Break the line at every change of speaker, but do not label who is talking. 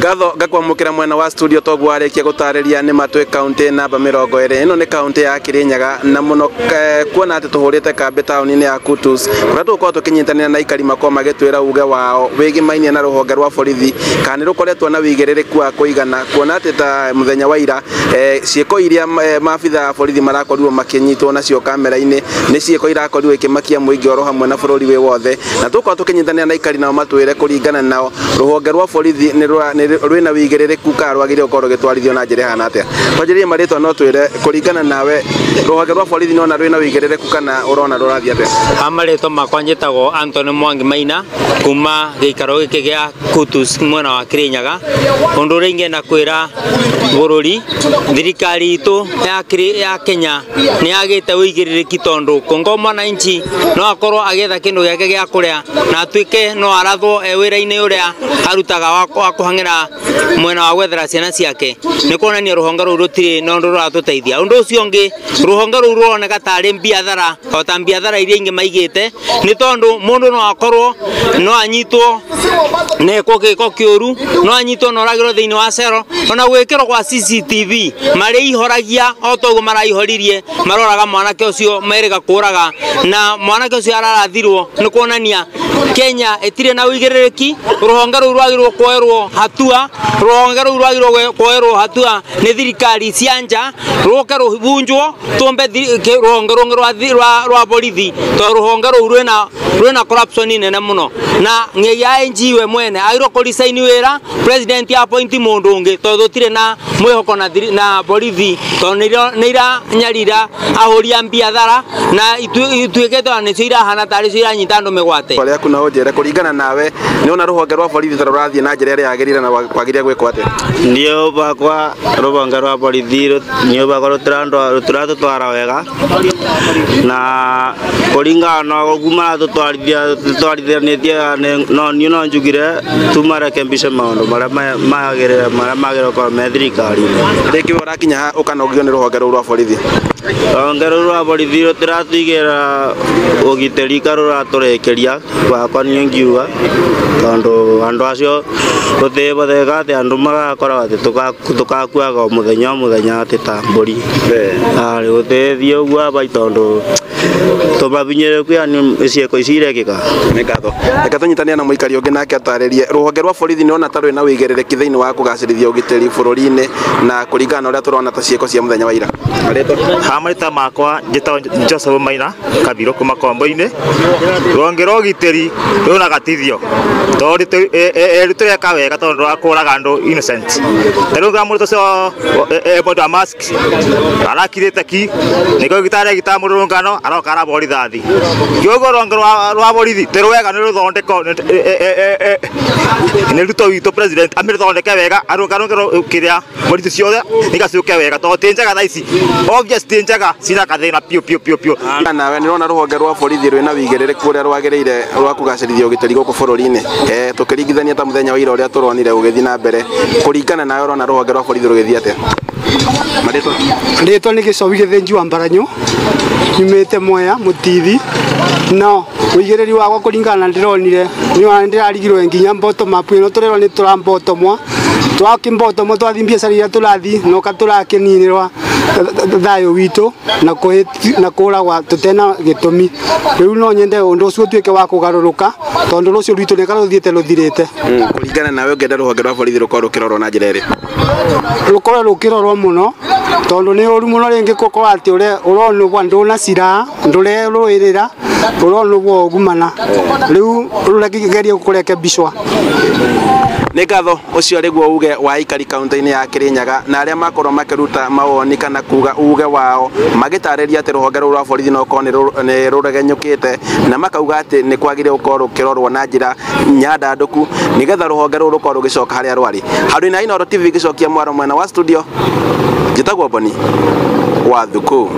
Ngatho ngakwamukira mwena wa studio toguo warĩkia gũtarĩria nĩ matwĩ kaunti namba 20. Ĩno nĩ kaunti ya Kirinyaga na mũno kuona atĩ tũhũrĩte kambĩ taũni-inĩ ya Kutus kũrĩa tũgũkorwo tũkĩnyitanĩra na aikari makorwo magĩtwĩra uge wao wĩgĩmainie na rũhonge rwa borithi kana nĩ rũkoretwo na wĩigĩrĩrĩku wa kũigana kuona atĩ ta mũthenya wa ira ciĩko iria maabitha a borithi marakorirwo makĩnyitwo nacio kamera-inĩ nĩ ciĩko irakorirwo ikĩmakia mũingĩ oro hamwe na bũrũri wĩ wothe, na tũgũkorwo tũkĩnyitanĩra na aikari nao matwĩre kũringana nao rũhonge rwa borithi nĩ rwĩna wĩigĩrĩrĩku kana rwagĩrĩirwo gũkorwo rũgĩtwarithio na njĩra ĩhana atĩa. Twanjĩrĩrie marĩtwa no twĩre kũringana nawe rũhonge rwa borithi nĩwona rwĩna wĩigĩrĩrĩku kana ũrona rũrathiĩ atĩa?
Ha marĩtwa makwa njĩtagwo Anthony Mwangi Maina kuma gĩikaro gĩkĩ gĩa Kutus mwena wa Kirinyaga. Ũndũ ũrĩa ingĩenda kwĩra bũrũri, thirikari itũ ya Kenya nĩ yagĩte wĩigĩrĩrĩki tondũ kũngorwo mwananchi no akorwo agĩetha kĩndũ gĩake gĩa kũrĩa na atuĩke no arathwo e wĩra-inĩ ũrĩa arutaga wa kũhang'ĩra mwena wa gwethera ciana ciake, nĩ kuonania rũhonge rũu rũtirĩ na ũndũ rũratũteithia. Ũndũ ũcio ũngĩ, rũhonge rũu rũroneka tarĩ mbiathara o ta mbiathara iria ingĩ maigĩte, nĩ tondũ mũndũ no akorwo no anyitwo nekwo gĩko kĩũru, no anyitwo na oragĩrwo thĩinĩ wa cero, ona gwĩkĩrwo kwa CCTV marĩa ihoragia o toguo maraihoririe maroraga mwanake ũcio merĩga kũraga na mwanake ũcio ararathirwo, nĩ kuonania Kenya ĩtirĩ na ũigĩrĩrĩki. Rũhonge rũu rwagĩrĩirwo kuoerwo hatua, rũhonge rũu rwagĩrĩirwo kuoerwo hatua nĩ thirikari cia nja, rũke rũbunjwo tũmbe rũhonge rũngĩ rwa borithi tondũ rũhonge rũu rwĩna corruption nene mũno. Na ng'ei IG we mwene agĩrĩirwo kũ resign wĩra, president appoint mũndũ ũngĩ tondũ tũtirĩ na mwĩhoko na borithi tondũ nĩ iranyarira ahũri a mbiathara na ituĩkĩte ona nĩcio irahana tarĩ cio iranyita andũ mĩgwate.
Rĩaku na ũnjĩre kũringana nawe nĩ ona rũhonge rwa borithi ta rũrathiĩ na njĩra ĩrĩa yagĩrĩire na kwagĩrĩire gwĩkwo atĩa?
Niĩ bakwa rũhonge rwa borithi niĩ bakwa rũtiratũtwara wega na kũringana na ũguo maratũtwarithia tũtwarithanĩtie no niĩ no njugire tumarekebishe maũndũ marĩa magĩrĩire marĩa magĩrĩire gũkorwo me thirikari-inĩ.
Rĩngĩ we ũrakinya ha ũkanogio nĩ rũhonge rũu rwa borithi?
Rũhonge rũu rwa borithi rũtiratũigĩra ũgitĩri ka rũratũrĩkĩria bakwa niĩ ngiuga tondũ andũ acio gũtĩbotheka atĩ andũ magakorwo atĩ tũkakuaga o mũthenya o mũthenya atĩ ta mbũri gũtĩthiĩ ũguo abai tondũ tũmabinyĩrĩku yani ciĩko ici irekĩka.
Nĩ ngatho. Reke tũnyitanĩre na mũikari ũngĩ nake atarĩrie rũhonge rwa borithi nĩrona ta rwĩna wĩigĩrĩrĩki thĩinĩ wa kũgacĩrithia ũgitĩri bũrũri-inĩ na kũringana na ũrĩa tũrona ta ciĩko cia mũthenya wa ira.
Ha marĩtwa makwa njĩtagwo Joseph Maina Kabiro kuma Kombo-inĩ. Rũhonge rwa ũgitĩri rwĩna gatithio tondũ rũtireka wega tondũ rũrakũraga andũ innocent. Ta rĩu mũndũ ũcio mũndũ wa mask arakirĩte ki nĩkĩo gĩtaregita mũrũrũngano aroka arabwo rithathi. Kĩoguo rũhonge rwa borithi ti rwega nĩ rũthondeko nĩ Ruto witũ president amĩrũthondeke wega arũngarũnge kĩrĩa borithi ciothe igaciũke wega tondũ ti njega thaa ici, obvious ti njega cina kathĩna piũ piũ piũ piũ.
Nawe nĩũrona rũhonge rwa borithi rwĩna wĩigĩrĩrĩku ũrĩa rwagĩrĩire rwa kũgacĩrithia ũgitĩri gũkũ bũrũri-inĩ, tũkĩringithania ta mũthenya wa ira ũrĩa tũronire ũgĩthiĩ na mbere, kũringana nawe ũrona rũhonge rwa borithi rũgĩthiĩ atĩa? Marĩtwa?
Rĩtwa nĩ Gĩcowi Gĩthĩnji wa Mbaranyo, nyumĩte Mwea Mũtithi. No ũigĩrĩri wakwa kũringana na ndĩronire nĩ ndĩrarigirwo nginya bottom up ĩno tũrerwo nĩ tũrambotomwa twakĩmbotomwa twathiĩ biacara iria tũrathiĩ noka tũrakĩninĩrwa thayũ witũ na kũragwa tũtena gĩtũmi. Rĩu no nyende ũndũ ũcio ũtuĩke wa kũgarũrũka tondũ rũciũ rwitũ nĩ rũthiĩte rũthirĩte.
Kũringana nawe ũngĩenda rũhonge rwa borithi rũkorwo rũkĩrorwo na njĩra ĩrĩkũ?
Rũkorwo rũkĩrorwo mũno tondũ nĩ ũru mũno rĩngĩ gũkorwo atĩ ũronũgwa ndũna cira ndũrerũĩrĩra ũronũgwo ũgumana rĩu rũgerie kũrekebicwa.
Nĩ ngatho ũcio arĩguo uge wa aikari kaunti-inĩ ya Kirinyaga na arĩa makorwo makĩruta mawoni kana kuga uge wao magĩtarĩria atĩ rũhonge rũu rwa borithi no korwo nĩ rũregenyũkĩte na makauga atĩ nĩ kwagĩrĩire gũkorwo rũkĩrorwo na njĩra nyandandũku nĩgetha rũhonge rũu rũkorwo rũgĩcoka harĩa rwarĩ. Handũ-inĩ ha Inooro TV gĩcokia mwaro mwena wa studio, njĩtagwo Boni wa Thuku.